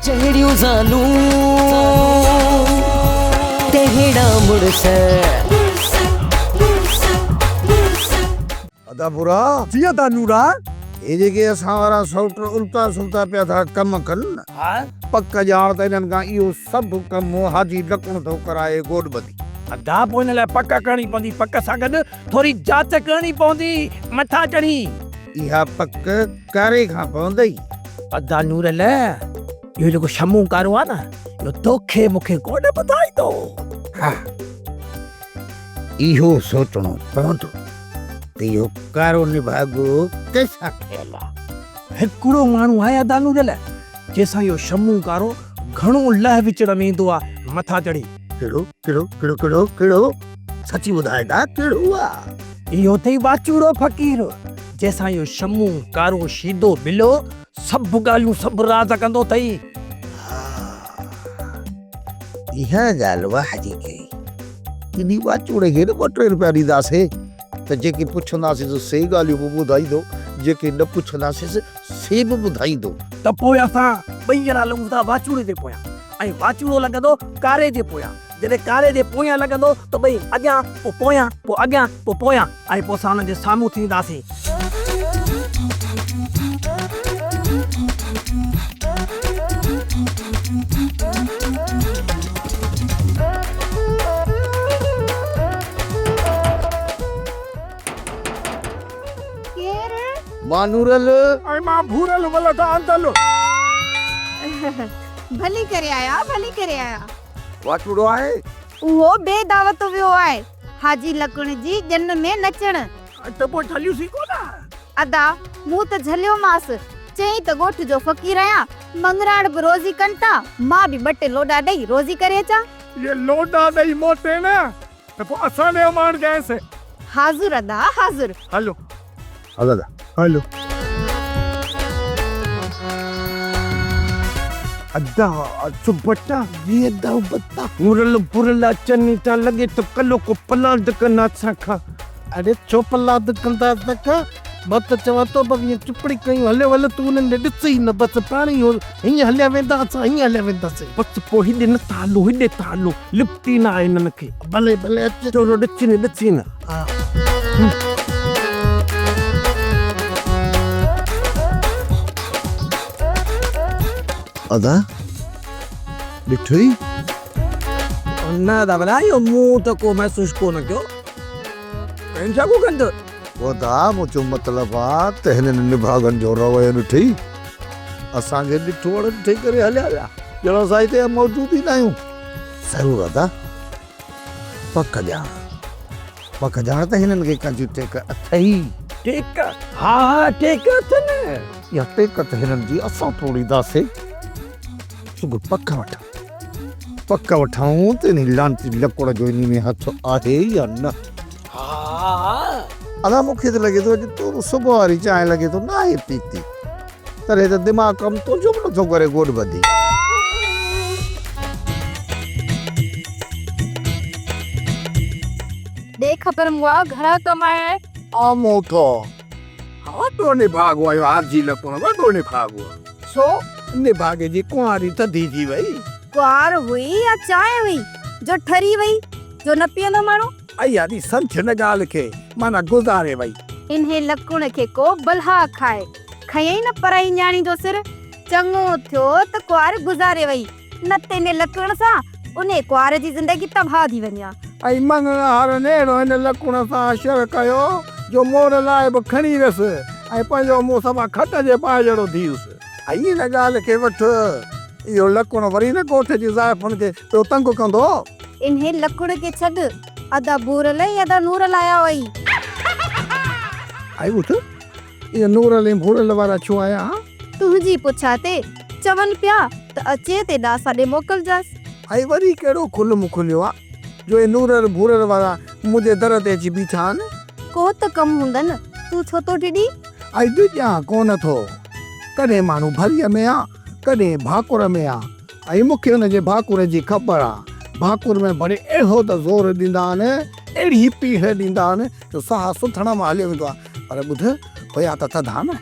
جهڙيون زالون تهڙا مڙس. ادا ڀورا. جي ادا نورا. هي جيڪي اسان وارا سئوٽ التا سلتا پيا ٿا ڪم ڪن نه. پڪ ڄاڻ ته انهن کان اهو سڀ ڪم حاجي لڪڻ ٿو ڪرائي گوڏ ٻڌي. ادا پوء ان لاء پڪ ڪرڻي پوندي، پڪ سان گڏ ٿوري جاچ ڪرڻي پوندي مٿان چڙهي. اها پڪ ڪاري کان پوندئي. ادا نورل اهو جيڪو شمون ڪارو آ نه اهو توکي مونکي ڪونه ٻڌائيندو. ها اهو سوچڻو پوندو ته اهو ڪارو نڀاڳو ڪنهن سان ٺهيل آ. هڪڙو ماڻهو آهي ادا نورل جنهن سان اهو شمون ڪارو گهڻو لهه وچڙ ۾ ايندو آ مٿان چڙهي. ڪهڙو ڪهڙو ڪهڙو ڪهڙو ڪهڙو سچي ٻڌاء ادا ڪهڙو آ. اهو اٿئي واچوڙو فقير جنهن سان اهو شمون ڪارو شيدو ٻلو سڀ ڳالهيون سڀ راز ڪندو اٿئي. ها اها ڳالهه واهه جي ڪئي. انهي واچوڙي کي نه ٻه ٽي روپيا ڏينداسين ته جيڪي پڇنداسين سي ڳالهيون به ٻڌائيندو جيڪي نه پڇنداسين سي به ٻڌائيندو. ته پوء اسان ٻئي ڄڻا لڳون ٿا واچوڙي جي پويان ۽ واچوڙو لڳندو ڪاري جي پويان. جڏهن ڪاري جي پويان لڳندو ته ٻئي اڳيان پوء پويان پوء اڳيان پوء پويان ۽ پوء اسان انهن جي سامهون ٿي وينداسين. ڪير؟ مان نورل. ۽ مان ڀورل ولد آندل. ڀلي ڪري آيا، ڀلي ڪري آيا. واٽوڙو آهي. اهو بي دعوت ويو آهي حاجي لڪڻ جي ڄڃ ۾ نچڻ. ته پوء جهليوسين ڪونه؟ ادا، مون ته جهليومانس. چيائين ته ڳوٺ جو فقير آهيان، مڱراڻ به روزي ڪن ٿا، مان به ٻه ٽي لوڏا ڏئي روزي ڪري اچان. اهي لوڏا ڏئي موٽين نه ته پوء اسان ڏي اماڻجانس. حاضر ادا، حاضر. هلو. هل ادا. هلو. ادا سبتا. جي ادا ابتا. نورل ڀورل اچن ئي ٿا لڳي ٿو ڪلو ڪو پلاند ڪن اسان کان. اڙي ڇو پلاند ڪندا اسان کان. مان ته چوان ٿو بس ائين چپڙي ڪيون هليو هل تون انهن ڏي ڏس ئي نه بس پاڻ ئي هو هيئن هليا ويندا اسان هيئن هليا وينداسين. بس پوء هيڏي نه ٿا هلون هيڏي ٿا هلون لپٽي نه آهي هنن کي. ڀلي ڀلي اچ. ٿورو ڏسين ڏسين. ها. ادا ڏٺئي؟ نه ادا ڀلا اهو مون ته ڪو محسوس ڪو نه ڪيو. ڪين ڇا ڪو ڪن ته. ادا منهنجو مطلب آ ته هنن نڀاڳن جو رويو ڏٺئي؟ اسان کي ڏٺو اڻ ڏٺي ڪري هليا ويا ڄڻ اسان هتي موجود ئي ناهيون. ضرور ادا پڪ ڄاڻ پڪ ڄاڻ ته هنن کي ڪنهن جي ٽيڪ اٿئي. ٽيڪ؟ ها ها ٽيڪ اٿن. اها ٽيڪ ته هنن جي اسان ٽوڙينداسين. رڳو پڪ وٺان پڪ وٺان ته انهي لعنتي لڪڙ جو انهي ۾ هٿ آهي يا نه. ها. ادا مون کي ته لڳي ٿو اڄ تو به صبح واري چانهه لڳي ٿو ناهي پيتي تڏهن ته دماغ ڪم تنهنجو به نٿو ڪري گوڏ ٻڌي. ڏي خبر مئا گهڻا ڪمايا آهن. آمو ٿو وڏو نڀاڳو آهيو آرجي لڪڻ وڏو نڀاڳو. سو نڀاڳي جي ڪنواري ٿڌي ٿي وئي. ڪنوار هئي يا چانهه هئي جو ٺري وئي جو نه پيئندو ماڻهو. اي آدي سمجهه نه ڳالهه کي معنيٰ گذاري وئي. انهي لڪڻ کي ڪو بلها کائي. کنيئي نه پرائي نياڻي جو سر. چڱو ٿيو ته ڪنوار گذاري وئي نه ته انهي لڪڻ سان انهي ڪنوار جي زندگي تباهه ٿي وڃي ها. اي مڱڻهار نيڙو هن لڪڻ سان حشر ڪيو جو مور لاء به کڻي ويس ۽ پنهنجو منهن صفا کٽ جي پاء جهڙو ٿي ويس. اي ان ڳالهه کي وٺ، اهو لڪڻ وري نه ڳوٺ جي زائفن کي پيو تنگ ڪندو. انهيء لڪڻ کي ڇڏ، ادا ڀورل ۽ ادا نورل آيا هئي. آئي اٿ، اهي نورل ۽ ڀورل وارا ڇو آيا ها؟ تنهنجي پڇا تي چون پيا ته اچي تي ڏاسا ڏي موڪلجانس. ۽ وري ڪهڙو کل مکليو آ، جو اهي نورل ڀورل وارا منهنجي در تي اچي بيٺا آهن؟ ڪو ته ڪم هوندن، تون ڇو ٿو ڊڄين؟ آء ڊڄان ڪونه ٿو. ڪڏهن ماڻهو ڀريء ۾ آ، ڪڏهن ڀاڪر ۾ آ. ۽ مون کي ان جي ڀاڪر جي خبر آ. ڀاڪر ۾ ڀري اهڙو ته زور ڏيندا آهن، اهڙي پيڙهه ڏيندا آهن جو ساهه سٿڻ مان هليو ويندو آ. پر ٻڌ، هيا ته ٿڌا نه.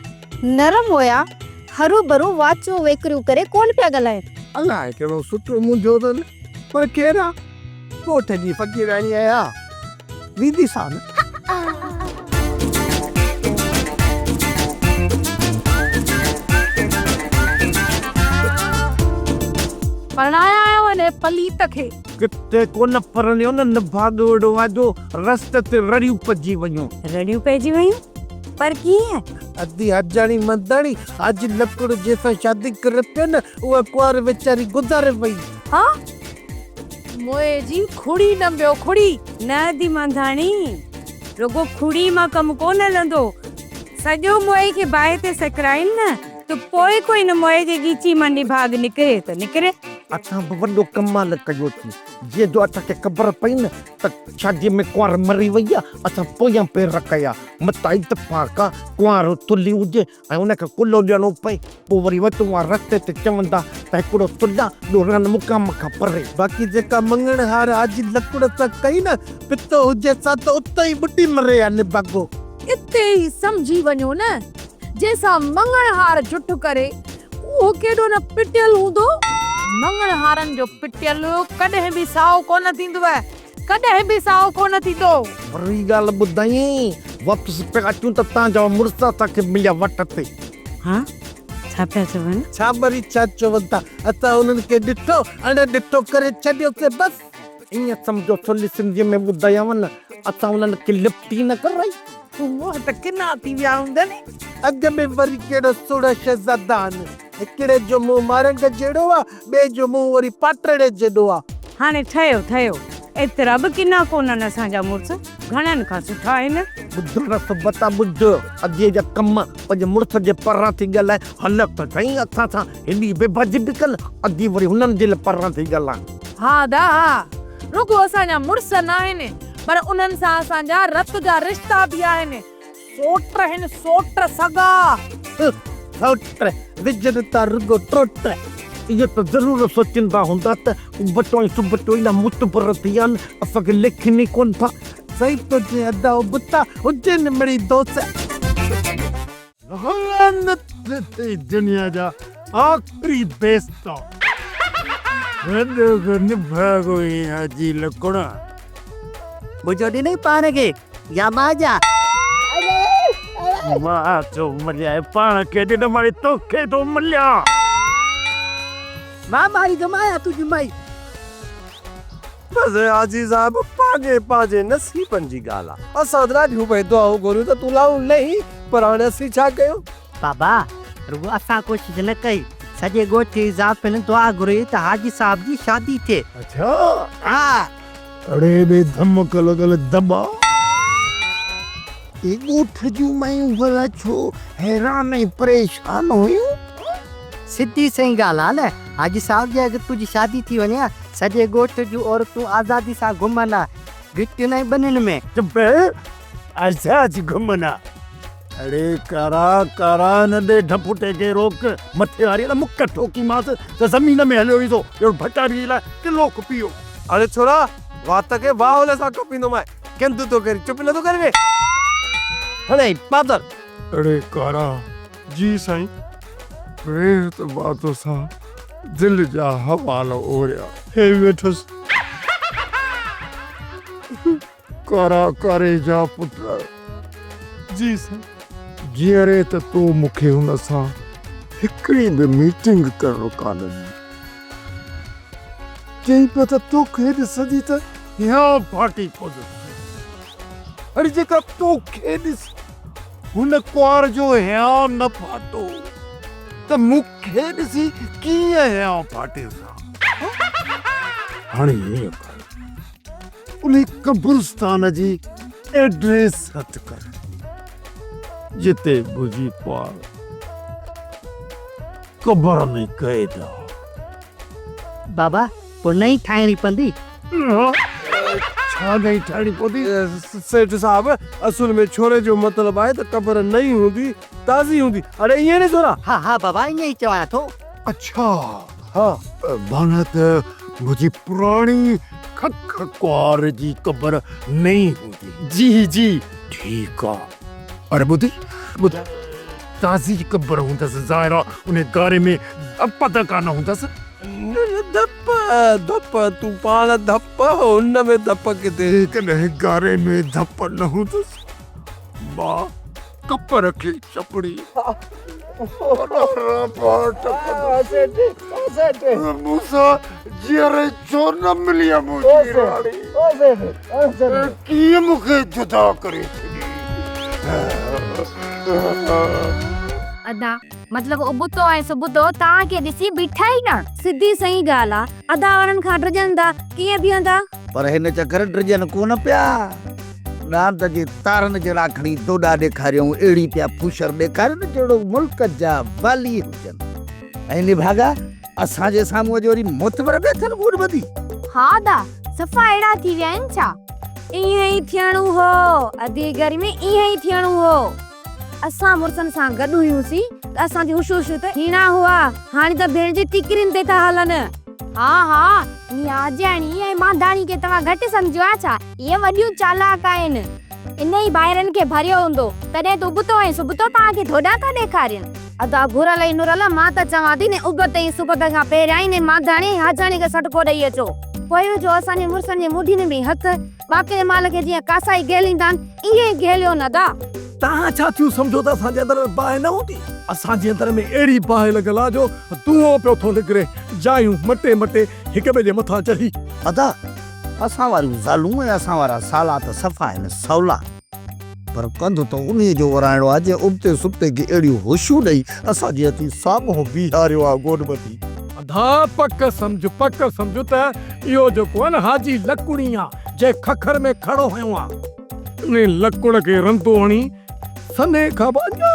نرم هيا. هروڀرو واچون ويڪريون ڪري ڪونه پيا ڳالهائين. الائي ڪهڙو سٺو منهنجو اٿن، پر ڪير آ؟ ڳوٺ جي فقيراڻي آهيان، وينديسان. پرڻايا آهيو انهيء پليت کي. ڪٿي ڪونه پرڻيو نه نڀاڳ اهڙو آ جو رستي تي رڙيون پئجي ويون. رڙيون پئجي ويون؟ پر ڪيئن؟ ادي حاجاڻي منداڻي حاجي لڪڙ جنهن سان شادي ڪري پيو نه اها ڪنوار ويچاري گذاري وئي. ها؟ موئي جي کڙي ڏنڀيو کڙي. نه ادي مانڌاڻي، رڳو کڙي مان ڪم ڪونه هلندو. سڄو موئي کي باهه تي سڪرائين نه ته پوء ڪو ان موئي جي ڳيچي مان نڀاڳ نڪري ته نڪري. اسان به وڏو ڪمال ڪيو ٿي. جيئن جو اسان کي خبر پئي نه ته شاديء ۾ ڪنوار مري وئي آ، اسان پويان پير ڪيا. متان اتفاق آ ڪنوار ٿلهي هجي ۽ ان کي ڪلهو ڏيڻو پئي، پوء وري وتون وارا رستي تي چوندا ته هڪڙو ٿلها ٻيو رن مقام کان پري. باقي جيڪا مڱڻهار حاجي لڪڙ سان ڪئي نه، پتو هجيس ها ته اتي ئي ٻڏي مري ها نڀاڳو. اتي ئي سمجهي وڃو نه، جنهن سان مڱڻهار جٺ ڪري، اهو ڪيڏو نه پٽيل هوندو. مڱڻهارن جو پٽيل ڪڏهن به سائو ڪونه ٿيندو. ڪڏهن به سائو ڪونه ٿيندو. وري ڳالهه ٻڌائين، واپس پيا اچون ته تان جا مڙس اسان کي مليا وٽ تي. ها؟ ڇا پيا چون؟ ڇا وري ڇا چون ٿا؟ اسان انهن کي ڏٺو، اڻ ڏٺو ڪري ڇڏيوسين بس. ائين سمجهو ٿلهي سنڌيء ۾ ٻڌايانو نه، اسان انهن کي لپٽ ئي نه ڪرائي. اهي ته ڪنا ٿي ويا هوندن. اڳ ۾ وري ڪهڙو سهڻا شهزادا آهن. هڪڙي جو منهن مارنگ جهڙو آ، ٻئي جو منهن وري پاٽڙي جيڏو آ. هاڻي ٺهيو ٺهيو، ايترا به ڪنا ڪونهن اسان جا مڙس، گهڻن کان سٺا آهن. ٻڌ رس بتا ٻڌ، اديء جا ڪم، پنهنجي مڙس جي پران ٿي ڳالهائي، هل ته سهي اسان سان هيڏي بي باجبي ڪن، ادي وري هنن جي پران ٿي ڳالهائي. ها ادا ها، رڳو اسان جا مڙس ناهن، پر انهن سان اسان جا رت جا رشتا به آهن. سوٽ هن سوٽ سڳا. سوٽ وجهن ٿا رڳو ٽوٽ. اهو ته ضرور سوچيندا هوندا ته ابتو ۽ سبتو ايڏا متبر ٿي ويا آهن، اسان کي ليکين ئي ڪونه ٿا. صحيح ٿو چئين ادا ابتا هجين مڙئي دوست. لعنت ٿئي دنيا جا آخري بيستا. وڏو ڪو نڀاڳو هي حاجي لڪڻ. ٻجهو ڏنئي پاڻ کي يا مان ڏيان؟ مان ٿو مليان پاڻ کي ڏنم هاڻي توکي ٿو مليان. مان ماريندم آهيان تنهنجي مائي. بس حاجي صاحب پنهنجي پنهنجي نصيبن جي ڳالهه آ. اسان ته ڏاڍيون پئي دعائون گهريون ته تون لائون لهين پر هاڻي اسين ڇا ڪيون. بابا رڳو اسان ڪوشش نه ڪئي سڄي ڳوٺ جي زائفن دعا گهري ته حاجي صاحب جي شادي ٿئي. اڇا. ها. اڙي بي ڌمڪ لڳل دٻا. اهي ڳوٺ جون مايون ڀلا ڇو حيران ۽ پريشان هيون؟ سڌي سئين ڳالهه آ نه حاجي صاحب جي اگر تنهنجي شادي ٿي وڃي ها سڄي ڳوٺ جون عورتون آزادي سان گهمن ها گهٽين ۽ ٻنين ۾. چپ آزاد گهمن ها. اڙي ڪارا ڪارا نه ڏي ڍڦوٽي کي روڪ مٿي واري نه مڪ ٺوڪيمانس ته زمين ۾ هليو ويندو اهڙو ڀٽاري جي لاء ڪلو کپي ويو. اڙي ڇورا وات کي واهولي سان ڪپيندومانء گند ٿو ڪرين چپ نٿو ڪرين وي. هڻي پادر. اڙي ڪارا جي سائين ويهه ته مان توسان دل جا حوال اوريان. هي ويٺس ڪارا ڪاري جا پٽ. جي سائين. جيئري ته تو مون کي هن سان هڪڙي به ميٽنگ ڪرڻ ڪانه ڏني. چئين پيو ته توکي ڏسندي ته هيانء ڦاٽي پوندس. اڙي جيڪا توکي ڏسي هن ڪنوار جو هيانء نه ڦاٽو ته مون کي ڏسي ڪيئن هيانء ڦاٽيس ها. هاڻي هيئن ڪر. انهي قبرستان جي ايڊريس هٿ ڪر جتي منهنجي پاڙ قبر ۾ قيد آ. بابا پوء نئين ٺاهڻي پوندي. ڇا نئين ٺاهڻي پوندي؟ سيٺ صاحب اصل ۾ ڇوري جو مطلب آهي ته قبر نئين هوندي تازي هوندي. اڙي ائين نه ڇورا؟ ها ها بابا ائين ئي چوان ٿو. اڇا ها معنيٰ ته منهنجي پراڻي کک ڪنوار جي قبر نئين هوندي. جي جي ٺيڪ آ. اڙي ٻڌ ٻڌ. تازي قبر هوندس، ظاهر آ انهي گاري ۾ ڌپ ته ڪانه هوندس. نه نه ڌپ، ڌپ، تون پاڻ ڌپ، ان ۾ ڌپ ڪٿي؟ ڪڏهن گاري ۾ ڌپ نه هوندس، مان ڪپر کي چپڙي مون سان جيئري ڇو نه ملي منهنجي راڻي؟ ڪيئن مون کي جدا ڪري ڇڏي؟ ادا مطلب ابتو ۽ سبتو توهان کي ڏسي بيٺا ئي نه. سڌي سئين ڳالهه آ ادا وارن کان ڊڄن ٿا ڪيئن بيهندا. پر هن چڪر ڊڄن ڪونه پيا. ڏاند جي تارن جهڙا کڻي دوڏا ڏيکاريائون، اهڙي پيا ڦوشر ڏيکارين جهڙو ملڪ جا والي هجن. ۽ نڀاڳا اسان جي سامهون اڄ وري معتبر بيٺل گوڏ ٻڌي. ها ادا، صفا اهڙا ٿي ويا آهن ڇا؟ ائين ئي ٿيڻو هو ادي گرمي ائين ئي ٿيڻو هو. اسان مڙسن سان گڏ هيون سين ته اسان جي هوش هوش ته هيڻا هئا، هاڻي ته ڀيڻ جي ٽڪرين تي ٿا هلن. ها ها، نياجاڻي ۽ مانڌاڻي کي توهان گهٽ سمجهيو آهي ڇا؟ اهي وڏيون چالاڪ آهن. انهي ڀائرن کي ڀريو هوندو، تڏهن ته ابتو ۽ سبتو توهان کي ڌوڏا ٿا ڏيکارين. ادا ڀورل ۽ نورل، مان ته چوان ٿي انهي ابتي ۽ سبتي کان پهريائين انهي مانڌاڻي ۽ حاجاڻي کي سٽڪو ڏئي اچو. پوء جو اسان جي مڙسن جي مڍين ۾ هٿ، ٻاڪري مال کي جيئن ڪاسائي گهليندا آهن، ائين ئي گهليو نه ادا. توهان ڇا ٿيون سمجهو ته اسان جي اندر ۾ باهه نه هوندي؟ اسان جي اندر ۾ اهڙي باهه لڳل آ جو دونهون پيو ٿو نڪري، جايون مٽي مٽي هڪ ٻئي جي مٿان چڙهي. ادا، اسان واريون زالون ۽ اسان وارا سالا ته صفا آهن سولا، پر ڪنڌ ته انهيء جو ورائڻو آ جنهن ابتي سبتي کي اهڙيون هوشيون ڏئي اسان جي اچي سامهون بيهاريو آ گوڏ ٻڌي. ادا، پڪ سمجهه، پڪ سمجهه ته اهو جيڪو آ نه حاجي لڪڻي آ، جنهن ککر ۾ کڙو هنيو آ. انهيء لڪڙ کي رندو هڻي سنهي کان به اڃا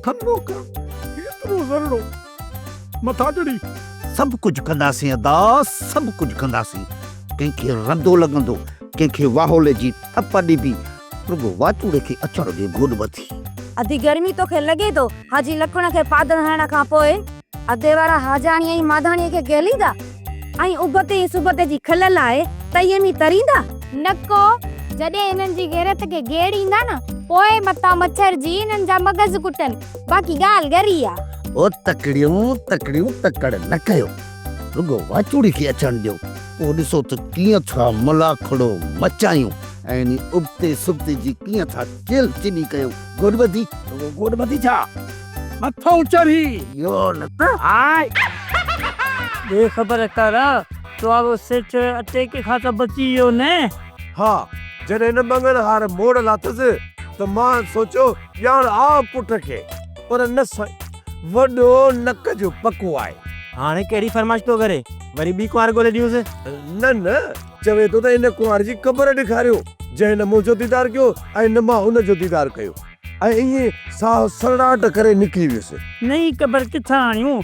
ٿلهو ڪر، ايترو ذرڙو مٿان چڙهي. سڀ ڪجهه ڪنداسين ادا، سڀ ڪجهه ڪنداسين. ڪنهن کي رندو لڳندو، ڪنهن کي واهولي جي ٿپ ڏبي، رڳو واچوڙي کي اچڻ ڏي گوڏ ٻڌي. ادي گرمي توکي لڳي ٿو، حاجي لڪڻ کي پادر هڻڻ کان پوء ادي وارا حاجاڻي ۽ ماڌاڻي کي گهليندا ۽ ابتي ۽ سبتي جي کل لاهي تئي ۾ تريندا. نڪو جڏهن هنن جي غيرت کي گيڙ ايندا نه پوء متان مڇرجي هنن جا مغز ڪٽن، باقي ڳالهه ڳري آ. او تڪڙيون تڪڙيون تڪڙ نه ڪيو، رڳو واچوڙي کي اچڻ ڏيو، پوء ڏسو ته ڪيئن ٿا ملاکڙو مچايون ۽ انهي ابتي سبتي جي ڪيئن ٿا چيلهه چٻي ڪيون. گوڏ ٻڌي. رڳو گوڏ ٻڌي ڇا؟ مٿئون چڙهي. اهو نه ته. آء بي خبر ڪر، توارو سيٺ اٽيڪ کان ته بچي ويو نه؟ ها، جڏهن هن مڱڻهار موڙ لاٿس ته مان سوچيو ڄاڻ آ پٽ کي، پر نه سائين، وڏو نڪ جو پڪو آهي. هاڻي ڪهڙي فرمائش ٿو ڪري؟ وري ٻي ڪنوار ڳولي ڏيونس؟ نه نه، چوي ٿو ته ان ڪنوار جي قبر ڏيکاريو، جنهن نه منهنجو ديدار ڪيو ۽ نه مان ان جو ديدار ڪيو. ۽ ائين ساهه سرڙاٽ ڪري نڪري ويس. نئين قبر ڪٿان آڻيون؟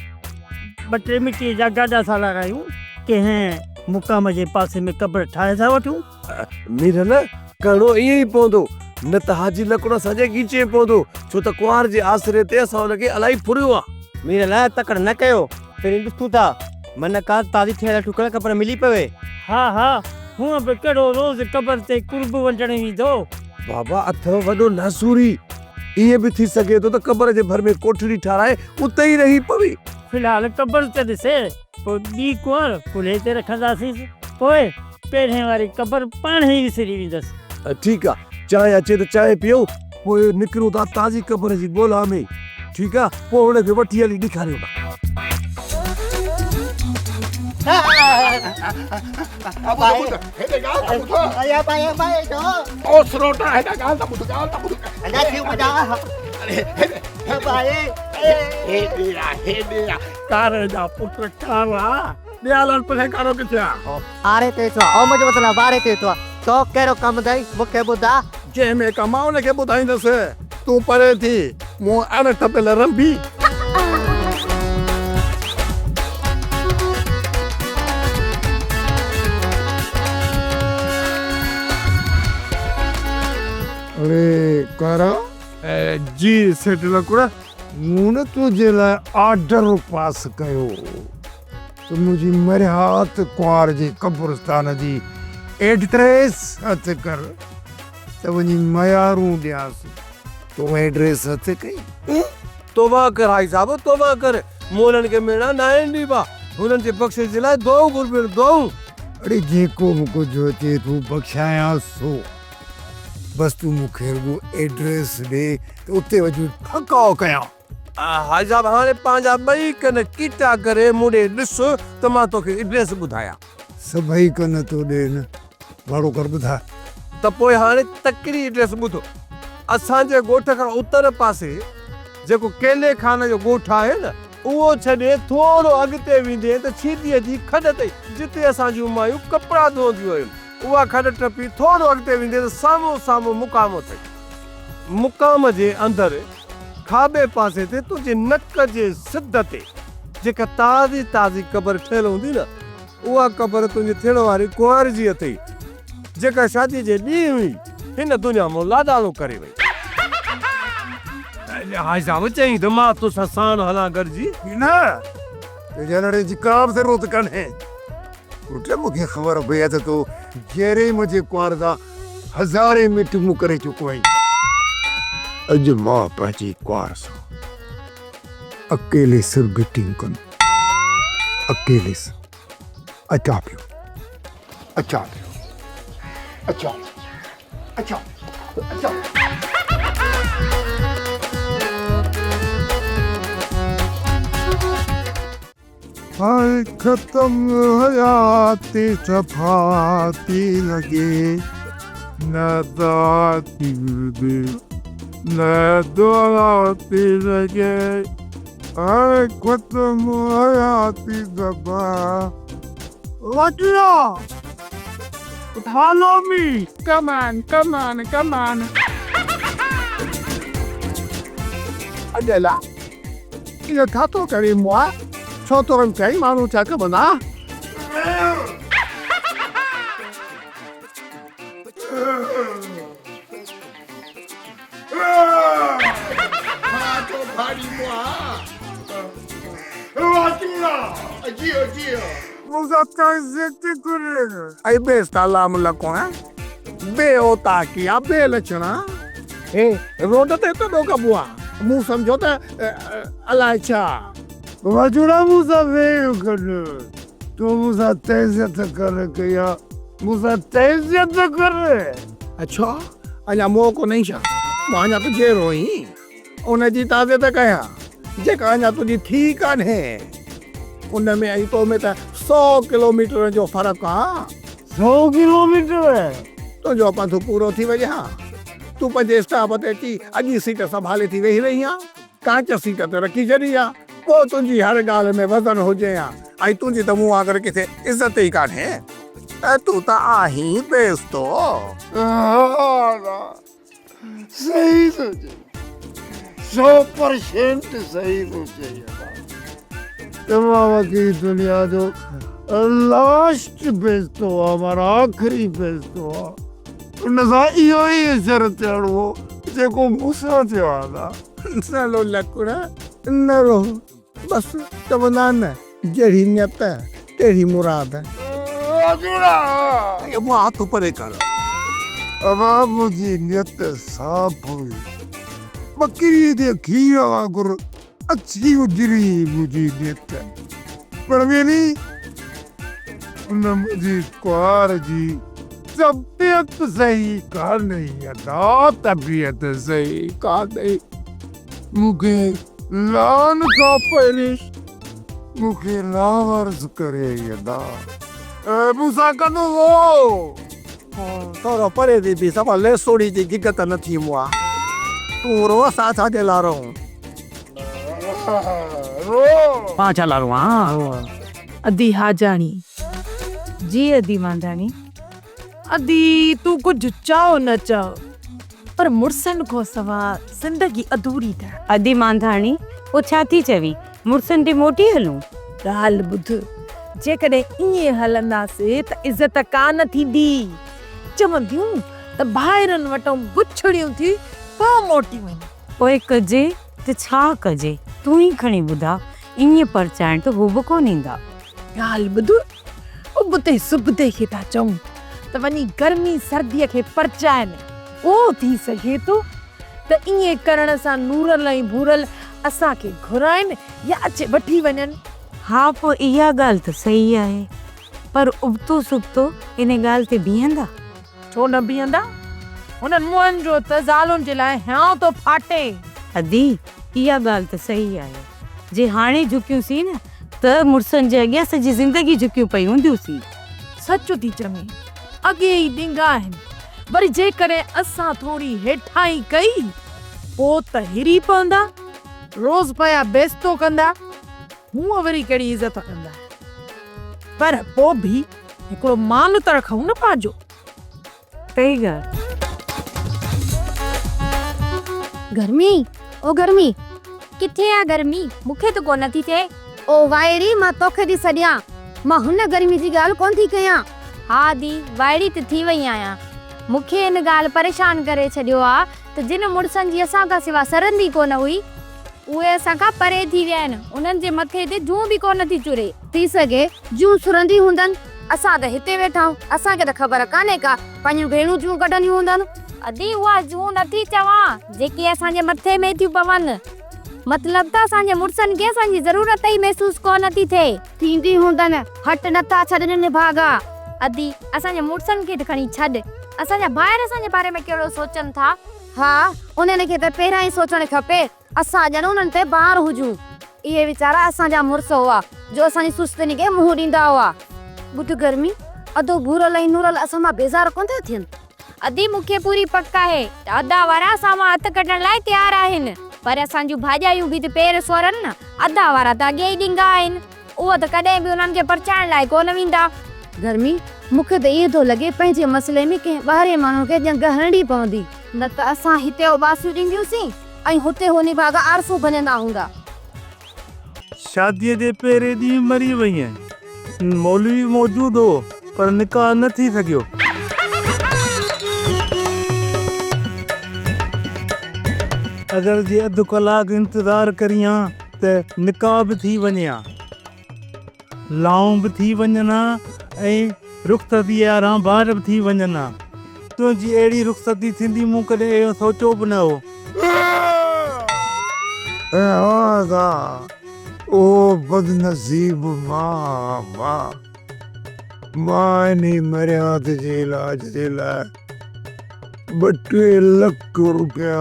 ٻه ٽي مٽيء جا گاڏا ٿا لڳايون، ڪنهن مقام جي پاسي ۾ قبر ٺاهي ٿا وٺون. ميرل، ڪرڻو ائين ئي پوندو، نه ته حاجي لڪڻ اسان جي ڳيچي ۾ پوندو، ڇو ته ڪنوار جي آسري تي اسان ان کي الائي ڦريو آ. ميرل، تڪڙ نه ڪيو، پهرين ڏسون ٿا، من ڪا تازي ٺهيل ٺڪل قبر ملي پوي. ها ها، هونء به ڪهڙو روز قبر تي قرب ونڊڻ ويندو. بابا اٿئو وڏو ناسوري. ائين به ٿي سگهي ٿو ته قبر جي ڀر ۾ ڪوٺڙي ٺاهرائي اتي ئي رهي پوي. في الحال قبر ته ڏسي، پوء ٻي ڪنوار ڪلهي تي رکنداسينس. پوء پهرين واري قبر پاڻهي ئي وسري ويندس. ٺيڪ آ، چانهه اچي ته چانهه پيئون، پوء نڪرون ٿا تازي قبر جي ڳولا ۾. ٺيڪ آ، پوء هن کي وٺي هلي ڏيکاريون ٿا. ڪاري جا پٽ ڪارا، ڏيالن پلي ڪارو ڪٿي آ؟ آري تي ٿو آ، او منهنجو مطلب واري تي ٿو آ. تو ڪهڙو ڪم اٿئي، مون کي ٻڌاء. جنهن ۾ ڪم آ ان کي ٻڌائيندس. تون پري ٿي، مون اڻ ٺپيل رنڀي. اڙي ڪارا! جي سيٺ لڪڙ، مون نه تنهنجي لاء آرڊر پاس ڪيو هو ته منهنجي مرهيات ڪنوار جي قبرستان جي ايڊريس هٿ ڪر ته وڃي ميارون ڏيانس. تو ايڊريس هٿ ڪئي؟ توبهه ڪر حاجي صاحب توبهه ڪر، مئلن کي ميڻا ناهن ڏبا، هنن جي بخشش جي لاء دعائون گهربيون آهن، دعائون. اڙي جيڪو به ڪجهه اچي ٿو بخشايانس سو، بس تون مون کي رڳو ايڊريس ڏي ته اتي وڃي ٺڪاء ڪيان. حاجي صاحب هاڻي پنهنجا ٻئي ڪن ڪيٽا ڪري مون ڏي ڏس ته مان توکي ايڊريس ٻڌايان. سڀئي ڪن تو ڏي نه واڙو ڪر ٻڌاء. ته پوء هاڻي تڪڙي ايڊريس ٻڌ. اسان جي ڳوٺ کان اتر پاسي جيڪو ڪيلي خان جو ڳوٺ آهي نه، اهو ڇڏي ٿورو اڳتي ويندين ته ڇيديء جي کڏ اٿئي، جتي اسان جون مايون ڪپڙا ڌوئنديون هيون. اها کڏ ٽپي ٿورو اڳتي ويندين ته سامهون سامهون مقام اٿئي. مقام جي اندر کاٻي پاسي تي تنهنجي نڪ جي سڌ تي جيڪا تازي تازي قبر ٺهيل هوندي نه، اها قبر تنهنجي ٿيڻ واري ڪنوار جي اٿئي، جيڪا شاديء جي ڏينهن ئي هن دنيا مان لاڏاڻو ڪري وئي. حاجي صاحب چيائين ته مان توسان ساڻ هلان گڏجي. نه، تنهنجي لڙي جي ڪا به ضرورت ڪانهي. پٽ، مون کي خبر پئي آهي ته تو جيئري ئي منهنجي ڪنوار سان هزارين ميٽنگون ڪري چڪو آهين. اڄ مان پنهنجي ڪنوار سان اڪيلي سر ميٽنگ ڪندس. اڪيلي سر. اچان پيو. اچان پيو. اچان پيو. اچان پيو. اچان پيو. هاڻي ختم حياتي صفا ٿي لڳي نه دعا ٿي لڳي نه دعا ٿي لڳي هاڻي ختم حياتي صفا. وڪيو Follow me. Come on, come on, come on. اڄ لا اهو ڇا ٿو ڪرين مئا؟ ڇو ٿو رمڪائين ماڻهو ڇا ڪندا؟ اي بي سلام لڪڻ، بي اوطاقي آ، بي لڇڻا. هي روڊ تي تڏو ڪبو آ. مون سمجهيو ته الائي ڇا. وجوڙا مون سان ويهه گڏ. تو مون سان تعزيت ڪر ڪئي آ. مون سان تعزيت ڪر. اڇا اڃا مئو ڪونهين ڇا؟ مان اڃا ته جيئرو آهين. ان جي تعزيت ڪيان جيڪا اڃا تنهنجي ٿي ڪانهي. ان ۾ ۽ تو ۾ ته سئو ڪلوميٽرن جو فرق آ. سئو ڪلوميٽر؟ تنهنجو پنڌ پورو ٿي وڃي ها. تون پنهنجي اسٽاپ تي اچي اڳين سيٽ سنڀالي ٿي ويهي رهين ها. ڪانچ سيٽ تي رکي ڇڏي ها. پوء تنهنجي هر ڳالهه ۾ وزن هجي ها ۽ تنهنجي ته مون وانگر ڪٿي عزت ئي ڪانهي. تون ته آهين بيستو. ها صحيح ٿو چئين. سو پرسينٽ صحيح ٿو چئين ادا. تمام اکي دنيا جو لاسٽ بيستو آ معنيٰ آخري بيستو آ. ان سان اهو ئي اثر ٿيڻو هو جيڪو مون سان ٿيو آ ادا. نه رو لڪڙ نه رو بس چوندا آهن نه جهڙي نيت تهڙي مراد. مان هٿ پري ڪر. ابا منهنجي نيت صاف هئي. ٻڪريء جي کير وانگر اڇي اجري هئي منهنجي نيت. پر ويري ان منهنجي ڪنوار جي طبيعت صحيح ڪانهي ادا طبيعت صحيح ڪانهي. مون کي لان کان پهرين مون کي لاوارث ڪري ادا. مون سان گڏ رو. ٿورو پري ٿي بيهه صفا ليسوڙي جي گگ ته نه ٿي مئا. تون رو اسان ڇا جي لاء رئون. رو. مان ڇا لاء روئان. ادي حاجاڻي. جي ادي مانڌاڻي. ادي تون ڪجهه چئو نه چئو پر مڙسن کان سوا زندگي اڌوري ته. ادي مانڌاڻي پوء ڇا ٿي چوين مڙسن ڏي موٽي هلون؟ ڳالهه ٻڌ جيڪڏهن ائين هلنداسين ته عزت ڪا نه ٿيندي. چونديون ته ڀائرن وٽئون بڇڙيون ٿي پوء موٽي وڃون. پوء ڪجي ته ڇا ڪجي تون ئي کڻي ٻڌاء ائين پرچائڻ ته هو به ڪونه ايندا. ڳالهه ٻڌ ابتي سبتي کي ٿا چئون ته وڃي گرمي سرديء کي پرچائن. اهو ٿي سگهي ٿو ته ائين ڪرڻ سان نورل ۽ ڀورل اسان کي گهرائين يا اچي وٺي وڃن. ها پوء اها ڳالهه ته صحيح آهي پر ابتو سبتو ان ڳالهه تي بيهندا؟ ڇو نه بيهندا؟ هنن منهن جو ته زالن جي لاء هيانء ٿو ڦاٽي. ادي اها ڳالهه ته صحيح آهي. جي هاڻي جهڪيون سين نه ته مڙسن جي اڳيان سڄي زندگي جهڪيون پيون هونديون سين. سچ ٿي چوين. اڳي ئي ڏنگا آهن. وري جيڪڏهن اسان ٿوري هيٺاهين ڪئي پوء ته هري پوندا. روز پيا بيستو ڪندا. هونء وري ڪهڙي عزت ڪندا. پر پوء به هڪڙو مان ته رکون نه پنهنجو. صحيح ڳالهه. گرمي او گرمي. ڪٿي آ گرمي مون کي ته ڪونه ٿي ٿئي. او وائڙي مان توکي ٿي سڏيان مان هن گرمي جي ڳالهه ڪونه ٿي ڪيان. ها ادي وائڙي ته ٿي وئي آهيان. مون کي ان ڳالهه پريشان ڪري ڇڏيو آ ته جن مڙسن جي اسان کان سوا سرندي ڪونه هئي. اهي اسان کان پري ٿي ويا آهن. انهن جي مٿي تي جون به ڪونه ٿي چري. ٿي سگهي جون سرندي هوندن. اسان ته هتي ويٺا آهيون. اسان کي ته خبر ڪانهي ڪا. پنهنجون ڀيڻون جون ڪڍنديون هوندن. ادي اها جون نه ٿي چوان، جيڪي اسان جي مٿي ۾ ٿيون پون. مطلب ته اسان جي مڙسن کي اسان جي ضرورت ئي محسوس ڪونه ٿي ٿئي. ٿيندي هوندن. هٽ نه ٿا ڇڏن نڀاڳا. ادي اسان جي مڙسن کي ته کڻي ڇڏ. اسان جا ڀائر اسان جي باري ۾ ڪهڙو سوچن ٿا. ها، انهن کي ته پهريان ئي سوچڻ کپي، اسان ڄڻ انهن تي بار هجون. اهي ويچارا اسان جا مڙس هئا، جو اسان جي سستين کي منهن ڏيندا هئا. ٻڌ گرمي، ادو ڀورل ۽ نورل اسان مان بيزار ڪونه ٿا ٿين؟ ادي مون کي پوري پڪ آهي ته ادا وارا اسان مان هٿ ڪڍڻ لاء تيار آهن، پر اسان جون ڀاڄايون به ته پير سورن نه، ادا وارا ته اڳي ئي ڏنگا آهن. اهو ته ڪڏهن به انهن کي پرچائڻ لاء ڪونه ويندا. گرمي، مون کي ته ائين ٿو لڳي پنهنجي مسئلي ۾ ڪنهن ٻاهرئين ماڻهوء کي ڄنگهه هڻڻي پوندي. نه ته اسان هتي اوٻاسيون ڏينديونسين ۽ هتي هو نڀاڳا آرسون ڀڃندا هوندا. شاديء جي پهرين ڏينهن مري وئين. مولوي موجود هو پر نڪاح نه ٿي سگهيو. اگر جي اڌ ڪلاڪ انتظار ڪرين ها ته نڪاح به ٿي وڃي ها، لائون به ٿي وڃن ها ۽ رخصتيء جا رانڀاٽ به ٿي وڃن ها. تنهنجي اهڙي رخصتي ٿيندي مون ڪڏهن اهو سوچيو به نه هو. ۽ اوهان سان اهو بدنصيب مان مان مان انهي مريات جي علاج جي لاء ٻه ٽي لک روپيا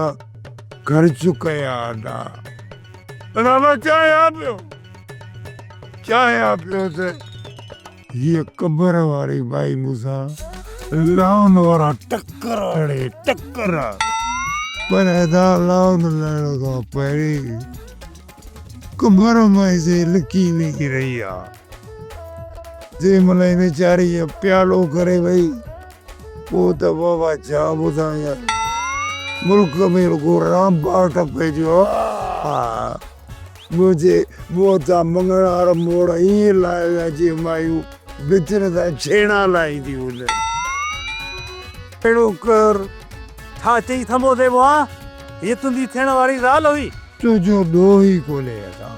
خرچ ڪيا ادا. ادا مان چاهيان پيو چاهيان پيو ته هيء قبر واري مائي مون سان لائن وارا ٽڪر هڻي ٽڪر پر ادا لائن لهڻ کان پهرين قبر مان سي لڪي ويهي رهي آ. جنهن مهل هي ويچاري پيالو ڪري وئي پوء ته بابا ڇا ٻڌايان ملڪ ۾ رڳو رانڀاٽ پئجي ويو. منهنجي منهن تان مڱڻهار موڙ ائين لاهي ويا جيئن مايون ڀتين تان ڇيڻا لاهينديون هجن. اهڙو ڪر. ڇا چئي ٿنڀو ٿيبو آ؟ هيء تنهنجي ٿيڻ واري زال هئي. تنهنجو ڏوهه ئي ڪونهي ادا.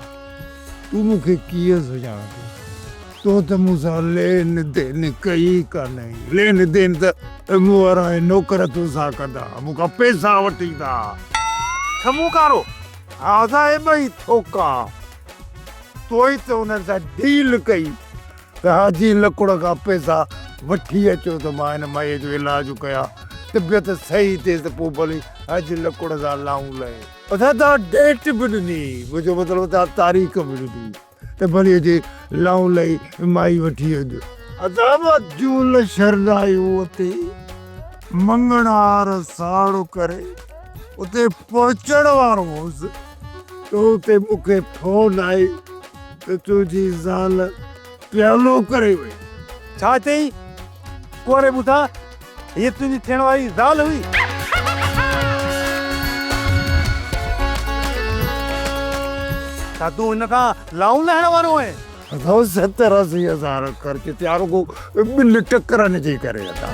تون مون کي ڪيئن سڃاڻندين؟ تو ته مون سان لين دين ڪئي ئي ڪانه. لين دين ته مون وارا ۽ نوڪر تو سان ڪندا، مون کان پئسا وٺيندا. ڇمون ڪارو، ها اسان اهي ٻئي ٿوڪا. تو ئي ته انهن سان ڊيل ڪئي ته حاجي لڪڙ کان پئسا وٺي اچو ته مان هن مائيء جو علاج ڪيان، طبيعت صحيح ٿئيس ته پوء ڀلي حاجي لڪڙ سان لائون لهي. اسان توهان ڊيٽ به ڏني، منهنجو مطلب توهان تاريخ به ڏني ته ڀلي اچي لائون لهي مائي وٺي اچ. اسان به جون شرنايون اتي مڱڻهار ساڙ ڪري اتي پهچڻ وارو هوس ته اتي مون کي فون آئي ته تنهنجي زال پيالو ڪري وئي. ڇا چئي؟ ڪوري ٻڌاء، هيء تنهنجي ٿيڻ واري زال هئي؟ ڇا تون هن کان لائون لهڻ وارو آهين؟ اٿو ستر اسي هزار خرچ ٿيا رڳو ٻن ٽڪرن جي ڪري ادا.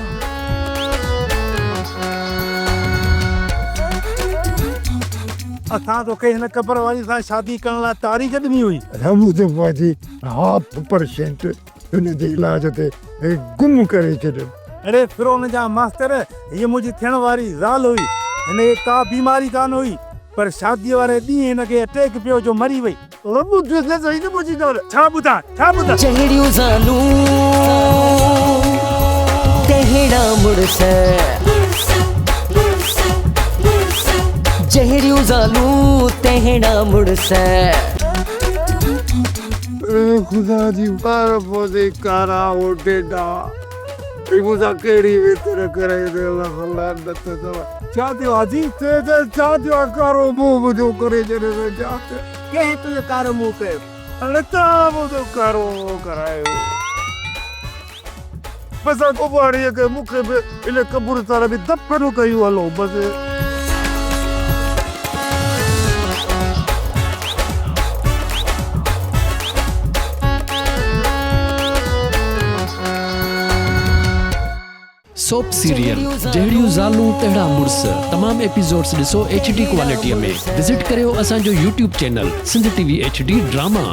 اسان توکي هن قبر واري سان شادي ڪرڻ لاء تاريخ ڏني هئي. ادا مون ته پنهنجي هاف پرسينٽ هن جي علاج تي گم ڪري ڇڏيم. اڙي فرعون جا ماستر، هيء منهنجي ٿيڻ واري زال هئي. هن کي ڪا بيماري ڪانه هئي. پر شاديء واري ڏينهن هن کي اٽيڪ پيو جو مري وئي. ٻڌ نه سهي نه منهنجي ڳالهه. ڇا ٻڌان؟ ڇا ٻڌان؟ جهڙيون زالون تهڙا مڙس. جهڙيون زالون تهڙا مڙس. اي خدا جي وار پوندي ڪارا او ڊيڊا هي مون سان ڪهڙي ويتر ڪرائي اٿئي لک لعنت اٿو. ڇا ٿيو حاجي؟ چئي ته ڇا ٿيو آ ڪارو منهن منهنجو ڪري ڇڏيو اٿئي ڇا ٿيو. ڪنهن تنهنجو ڪارو منهن ڪيو؟ اڙي توهان منهنجو ڪارو منهن ڪرايو. بس اٻاڻيء کي مون کي به ان قبرستان ۾ دفن ڪيون هلو بس. سوپ سيريل جهڙيون زالون تهڙا مڙس تمام ايپيسوڊس ڏسو ايڇ ڊي ڪوالٽي ۾ وزٽ ڪريو اسان جو YouTube channel Sindh T V H D drama.